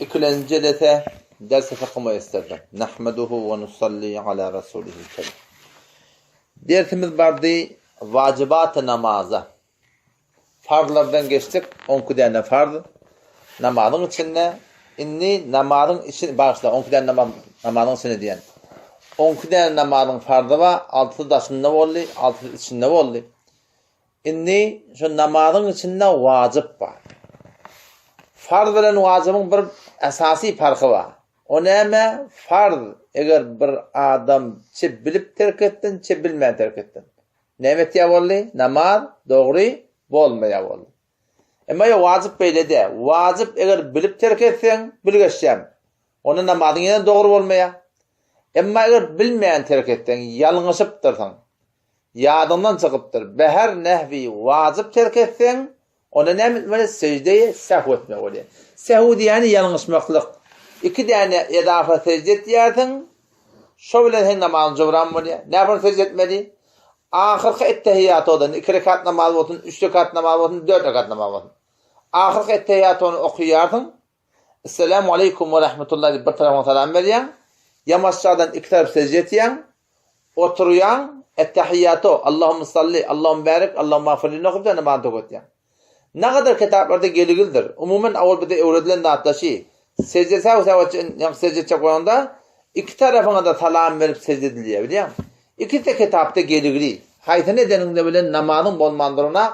Ikilenji jelese dersi fykh müesserden. Nahmeduhu we nusalli ala rasulihil kerim. Dersimiz bardy wajibat namaza. Farzlardan geçdik, onki däne farz namazyň içinde. Indi namazyň içi bagyşla, onki däne namaz namazyň içinde diýen. Onki däne namazyň farzy bar, altysy daşynda boldy, altysy içinde boldy. Indi şu namazyň içinde wajyp bar. Farz bilen wajybyň bir esasy parhy bar. O näme? Farz eger bir adam çe bilip terk etsin, çe bilmän terk etsin. Näme etýär boldy? Namaz dogry bolmaýar boldy. Emma ýok, wajyp beýle däl. Wajyp eger bilip terk etseň, bilgeşýän. Onda namazyň ýene dogry bolmaýar. Emma eger bilmän terk etseň, ýalňyşypdyrsyň. Ýadyňdan çykypdyr. Behar nehwi wajyp terk etseň, onda näme etmeli? Sejdeýi sehw etmeli bolýar. Sehw diýýäni ýalňyşmaklyk. Iki däne edafa sejde etýärsiň, şo bilen seň namazyň jubran bolýar. Näme üçin sejde etmeli? Ahyrky ettehiýatodan iki rekat namaz bolsun, üç rekat namaz bolsun, dört rekat namaz bolsun. Ahyrky ettehiýatony okaýarsyň. Esselamu aleýkum we rahmetullah diýip bir tarapyňa salam berýäň. Ýamaşjadan iki tarap sejde etýäň. Oturýaň, Ettehiýýatu, Allahumma salli, Allahumma barik, Allahumma agfirlini okup sen namazyny tüketýäň. Nagadar kitaplarda geligildir. Umuman awal bize öwredilen zatlar şi. Sejde säw säw ýaňky sejde etjek bolanda iki tarapyňa-da salam berip sejde edilýär, bilýäňmi? Ikisi-de kitapda geligli. Haýsyny edeniňde bilen namazyň bolman duranok.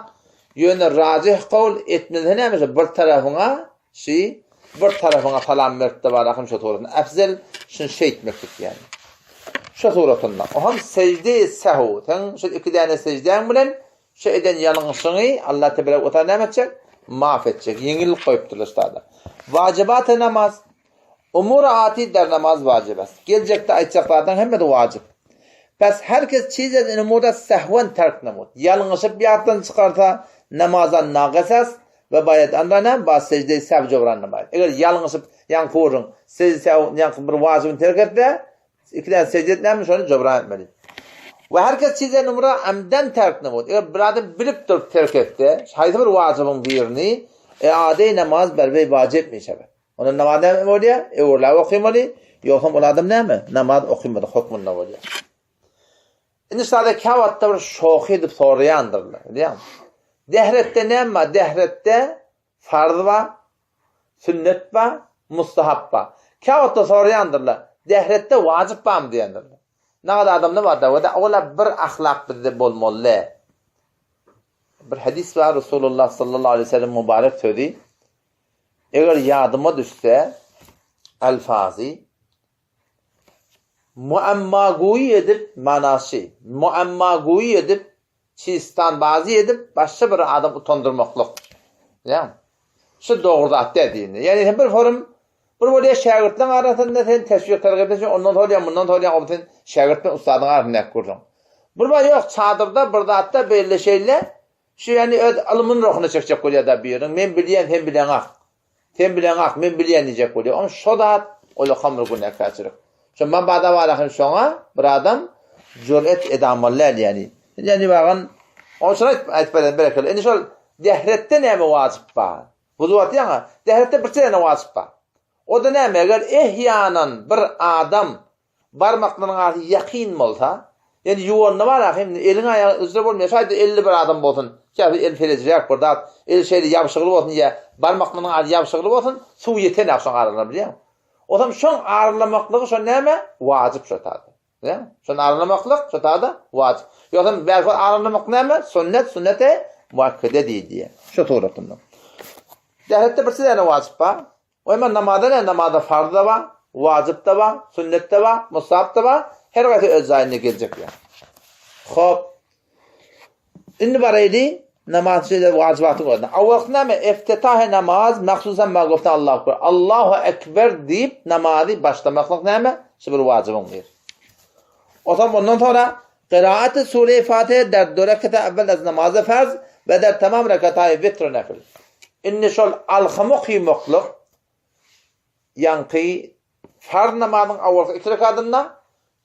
Ýöne rajyh kawl etmese näme şo bir tarapyňa Şi bir tarapyňa salam beripde bar ahym şo suratynda. Efzel şuny şeýtmeklik ýani. Şo suratynda. Oham sejde sehw. Sen şu iki däne sejdäň bilen şu eden ýalňyşyňy Allah tebarek we taala näme etjek? Maaf etjek. Ýeňillik goýupdyrlar ştada. Wajibat namaz. Umur ati der namaz wajib est. Geljekde aýtjak zatlaryň hemmesi wajyp. Pes her kes çiz ez in umurda sehwen terk namut. Ýalňyşyp ýatdan çykarsa namaza nages est. We baýat anda näme bar sejde sehw jobran namaýat. Eger ýalňyşyp ýaňky gürrüň sejde sehw ýaňky bir wajybyny terk etse, iki däne sejde etmämi şony jobran etmeli. We her kes çize numra amden terk namut. Eger bir adam bilip durup terk etse, haýsy bir wajybyň birini, eade namaz berbeý wajyp mişebe. Onda namaz näme bolýar? Öwürläp okymaly, ýogsam ol adam näme? Namaz okymady hökmünde bolýar. Indi şada käwagtda bir şohy edip soraýandyrlar, bilýäňmi? Dehretde näme bar? Dehretde farz bar, sünnet bar, mustahap bar. Käwagtda soraýandyrlar, dehretde wajyp barmy diýendirler. Nagada adamlar bar da, ola bir ahlak bizde bolmaly. Bir hadis bar, Resulullah sallallahu aleyhi ve sellem mübarek sözi. Eger ýadyma düşse, alfazy, Muammaguýy edip, manasy, muammaguýy edip, çistanbazy edip, başga bir adam utandyrmaklyk. Bilýäňmi? Şu dogry zat däl diýende. Ýagny sen bir forum, bir bolýar şägirtleň arasynda sen teşwik tergip etjek, ondan sorýaň, mundan sorýaň, o sen şägirt bilen ussadyň arasynda gürrüň. Bir bar ýok, çadyrda bir zatda beýle şeýle, şu ýagny öz ylmyny ruhuny çekjek bolýar da biriniň, men bilýän, sen bileňak. Sen bileňak, men bilýän diýjek bolýar. Oň şo zat ulakam bir günäkärçilik. Şo mabada bar ahym şoňa bir adam jüret edamaly däl ýani. Ýani bagan oň üçin aýt aýdyp beren berekella. Indi şol dehretde näme wajyp bar? Buzup atýaňa. Dehretde bir çene wajyp bar. O-da näme eger ehýanan bir adam Barmaklaryň arasy ýakyn bolsa, ýöne ýuwanda bar ahym, eliň aýagy üzre bolmaýar. Şaýda elli bir adam bolsun, käbir el felejräk bir zat, eli şeýle ýabşygly bolsun ýa barmaklarynyň arasy ýabşygly bolsun, suw ýetenok şoň aralygyna bilýäňmi? Otam şoň aralamaklygy şo näme? Wajyp şo tada. Bilýäňmi? Şony aralamaklyk şo tada wajyp. Ýogsam bärki aralamak näme? Sünnet, sünnete muakkede diýilýär. Şo suratynda. Dähetde bir däne wajyp bar. Goýma namazda näme namazda farz-da bar, wajyp-da bar, sünnet-de bar, mustahap-da bar, her haýsy öz jaýynda geljek ýa. Hop. Indi baraýly namaz şeýle wajybatyň özüne. Awalky näme? Iftitahy namaz, mahsusan ma goftan Allahu ekber. Allahu ekber diýip namazy başlamaklyk näme? Şu bir wajybyň biri. Otam ondan sonra Kiraat-i sure-i Fatiha der du rekata evvel ez namazy farz we der tamam rekataýy witr nefil. Indi şol alham okymaklyk ýaňky farz namazyň awalky iki rekadynda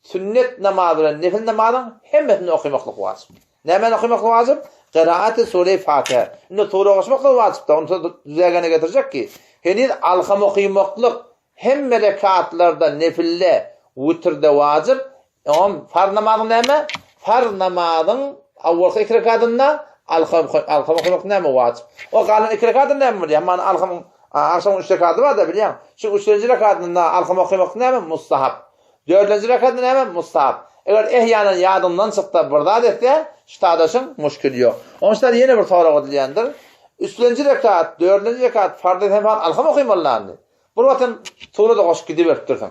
sünnet namazy bilen nefil namazyň hemmesinde okymaklyk wajyp. Nämäni okymaklyk wajyp? Kiraat-i sure-i Fatiha. Indi sure goşmaklyk wajyp-da, ony düzägene getirjek ki. Heniz alham okymaklyk hemme rekatlarda nefilde, witrde wajyp. Oňam farz namazyň näme? Farz namazyň awwalky iki rekatynda alham alham okamak näme wajyp. O galan iki rekatynda näme bolýar? Many alhamyň agşamyň üç rekaty bar-da bilýäň. Şu üçünji rekatynda alham okamak näme? Mustahap. Dördünji rekatda näme? Mustahap. Eger ehýanan ýadyňdan çyksa bir zat etse, ştadaşyň muşkili ýok. Onuň üçin ýene bir sorag edilýändir. Üçlenji rekat, dördünji rekat farz etsem farz alham okymalydandy. Bir wagt sen sure-de goşup gidiberipdirsiň.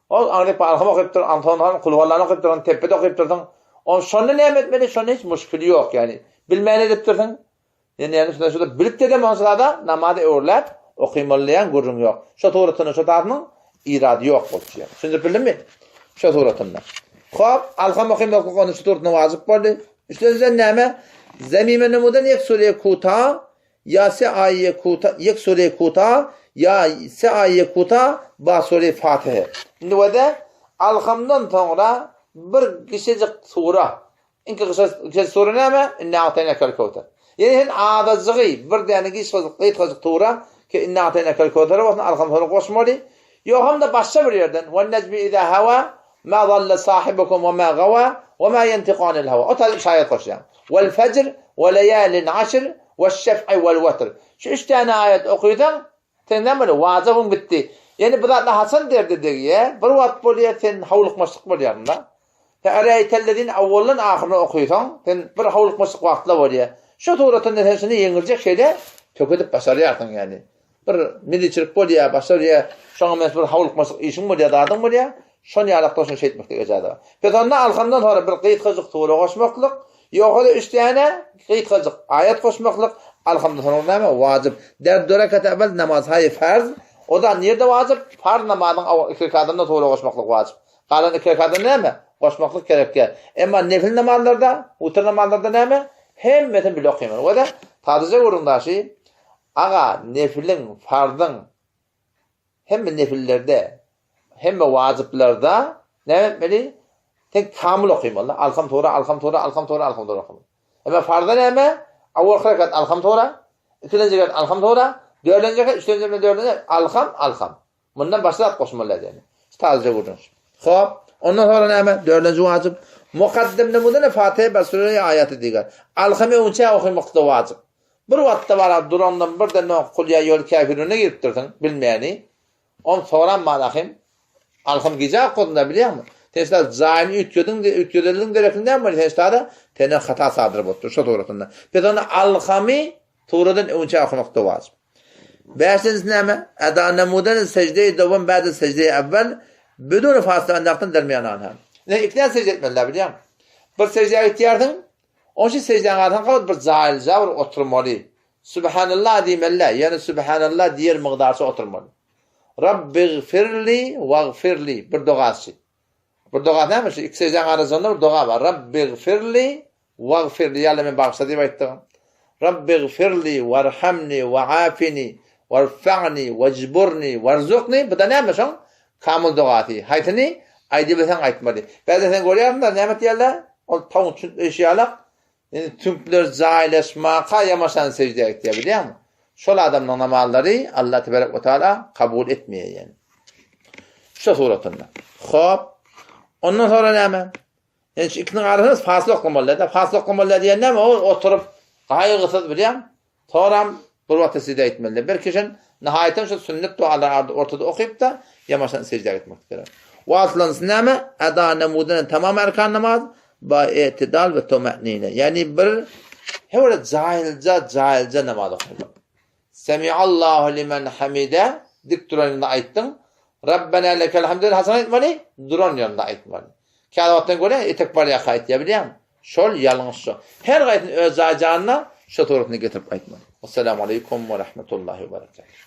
Ol aňryk bir alham okypdyr, onsoň han kulhallany okypdyr, on tebbet okypdyrsyň. On şonda näme etmeli? Şonda hiç muşkili ýok, ýagny bilmän edipdirsiň. Ýene ýaly şunda şunda bilip dedem onsa da namazy öwürläp okymaly diýen gürrüň ýok. Şo suratynda şo zadynyň irady ýok bolup çykýar. Düşündirip bildimmi? Şo suratynda. Hop, alham okymaklyk onda şu suratynda wajyp boldy. Üçlenjiden näme? Zemime numudan ýek sure kuta ýa se aýe kuta ýek sure kuta ýa se aýe kuta ba sure Fatihe. Indi wede alhamdan soňra bir kişijik sura Iňki gyşa sura näme? Inna a'taýnakel kewser. Ýene sen azajygy, bir däne gysgajyk, gysgajyk sura, ki inna a'taýnakel kewser bolsun, alham sura goşmaly. Ýogsam-da başga bir ýerden, Wen nejmi iza hawa, ma zalle sahibukum we ma gawa, we ma ýentiku anil hawa. O taýda üç aýat goşýaň. Wel fejr, we leýalin aşr, we şef'i wel wetr. Şu üç däne aýat okysaň, sen näme bolýar? Wajybyň bitdi. Ýene bu zatlar haçan derde degýär? Bir wagt bolýar, sen howlukmaçlyk bolýaryn-da. Sen Eräýtellezini awwaldan ahyryna okysaň, sen bir howlukmaçlyk wagtla bolýar. Şu suratynda sen şuny ýeňiljek şeýle tökedip başarýarsyň ýagny. Bir milliçilik bolýar, başarýar. Şoňa meňzeş bir howlukmaçlyk işiň bolýar, zadyň bolýar. Şon ýalakda şuny şeýtmeklik ejaza bar. Pes onda alhamdan soňra bir gysgajyk sura goşmaklyk, ýogsa-da üç däne gysgajyk aýat goşmaklyk alhamdan soňra näme? Wajyp. Der du rekat evvel namaz haýy farz. O-da nirde wajyp? Farz namazyň awal iki rekatynda sura goşmaklyk wajyp. Galan iki rekatynda näme? Goşmaklyk gerek däl. Emma nefil namazlarda, witr namazlarda näme? Hemmesini bile okymaly. O-da sadaja gürrüň daşy, aga, nefiliň, farzyň Hemme nefillerde, hemme wajyplarda näme etmeli? Sen kamyl okymaly. Alham sura, alham sura, alham sura, alham sura okamaly. Emma farza näme? Awalky rekat alham sura, ikinji rekat alham sura, dördünji rekat, üçünji bilen dördünji alham, alham. Mundan başga zat goşmaly däl ýani. Tazyja gürrüň. Hop, ondan sonra näme? Dördünji wajyp. Mukaddem namudana Fatiha ber sure aýaty diýer. Alham öňçä okamak da wajyp. Bir wagtda bara durandan birden no kul ýa ýol käfirine giripdirsiň, bilmäni. Ony soran malahym, alham gije okadynda bilýäňmi? Sen şda jaýyny üýtgediň, üýtgedeldiň derekini näme bolýar? Sen şda senden hata sadyr bolupdyr şo suratynda. Biz ony alhamy suradan öňçä okamak da wajyp. Bäşinjisi näme? Eda namudan secde-i dowam ba'de secde-i evvel bidun fasla endakdan dermiýan anha. Ne ikiden secde etmeliler bilýäňmi? Bir secdä gitýärsiň, Onuň üçin seždäň arasynda gabat bir jaýlyja bir oturmaly. Sübhanallah diýmeli-dä, ýöne Sübhanallah diýer mygdarça oturmaly. Rabbigfirli wagfirli bir dogasy. Bir dogasy näme şu? Iki seždäň arasynda bir doga bar. Rabbigfirli wagfirli ýa Allah meni bagyşla diýip aýtdygym. Rabbigfirli warhamni waafini warfa'ni wajburni warzukni bu da näme şoň Kamyl dogasy. Haýsyny aýdybilseň aýtmaly. Bärde sen görýärsiň-dä, näme etýärler? Ol tawuň çüntleýşi ýalak, indi tüňkler jaýlaşmaka ýamaşan seždä gitýär, bilýäňmi? Şol adamlaryň namazlary Allah tebarek we taala kabul etmeýär ýani. Şu suratynda. Hop. Ondan sonra näme? Ýani şu ikisiniň arasynda fasla oklamaly-da. Fasla oklamaly diýen näme? Ol oturyp gaýgysyz bilýäň? Soram bir wagtda sežde etmeli. Bir kişi nihaýetem şu sünnet dualary ortada okyp-da, ýamaşan seždä gitmek gerek. Waslanysy näme? Eda namudine tamam erkan namaz ba i'tidal we tome'nine. Ýagny bir her bir jaýylja jaýylja namaz okamak. Semiallahu limen hamide dik duran ýerinde aýtdyň. Rabbena lekel hamd haçan aýtmaly? Duran ýerinde aýtmaly. Käbir wagtdan görýän etek barýarka aýtýar bilýäňmi? Şol ýalňyş şo. Her gaýsyny öz jaý janyna şo suratyny getirip aýtmaly. Essalamu aleýkum we rahmetullahi we berekatuh.